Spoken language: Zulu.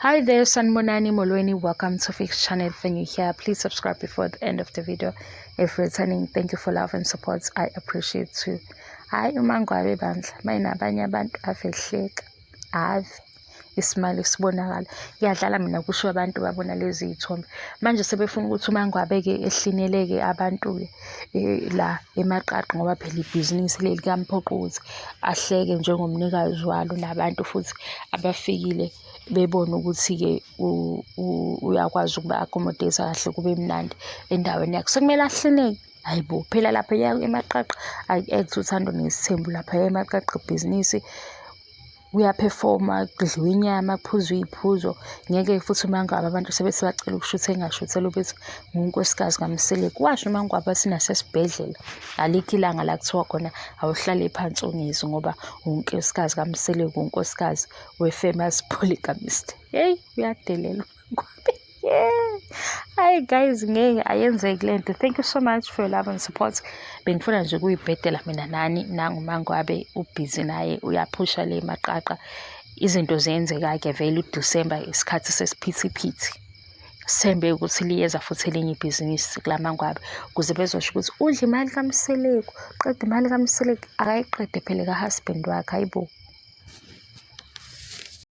Hi there, Sanbonani Molweni. Welcome to Fix Channel. If you're new here, please subscribe before the end of the video. If returning, thank you for love and support. I appreciate too. Hayi uMangwabe bandla, mayinabanye abantu avehleka. Ave isimali sibonakala. Ngiyadlala mina kusho abantu babona lezi zithombe. Manje sebefuna ukuthi uMangwabe-ke ehlineleke abantu-ke la emaqaqa ngoba phela ibhizinisi leli kuyamphoqa ukuthi ahleke njengomnikazi walo nabantu futhi abafikile bebone ukuthi-ke uyakwazi ukuba-accommodate kahle kube mnandi endaweni yakhe. Sekumele ahlineke, hhayi bo, phela laphaya emaqaqa aku-act uThando Nesithembu laphaya emaqaqa ibhizinisi kuyaphefomwa, kudliwa inyama, kuphuzwa iy'phuzo. Ngeke futhi uma ngabe abantu sebethi bacela ukushutha engashuthelwa ukuthi ngunkosikazi kaMseleku. Washo uMangwabe wathi nasesibhedlela alikho ilanga la kuthiwa khona awuhlale phansi ungezi ngoba unkosikazi kaMseleku, unkosikazi we-famous polygamist. Hheyi uyadelela uMangwabe. Yeah. Hayi guys ngeke ayenzeki le nto. Thank you so much for your love and support. Bengifuna nje ukuyibhedela mina nani nanguMangwabe ubhizi naye uyaphusha le maqaqa. Izinto ziyenzeka-ke vele uDisemba isikhathi sesiphithiphithi. Sithembe ukuthi liyeza futhi elinye ibhizinisi kula Mangwabe ukuze bezosho ukuthi udla imali kaMseleku, qeda imali kaMseleku, akayiqede phela ka-husband wakhe, hayibo.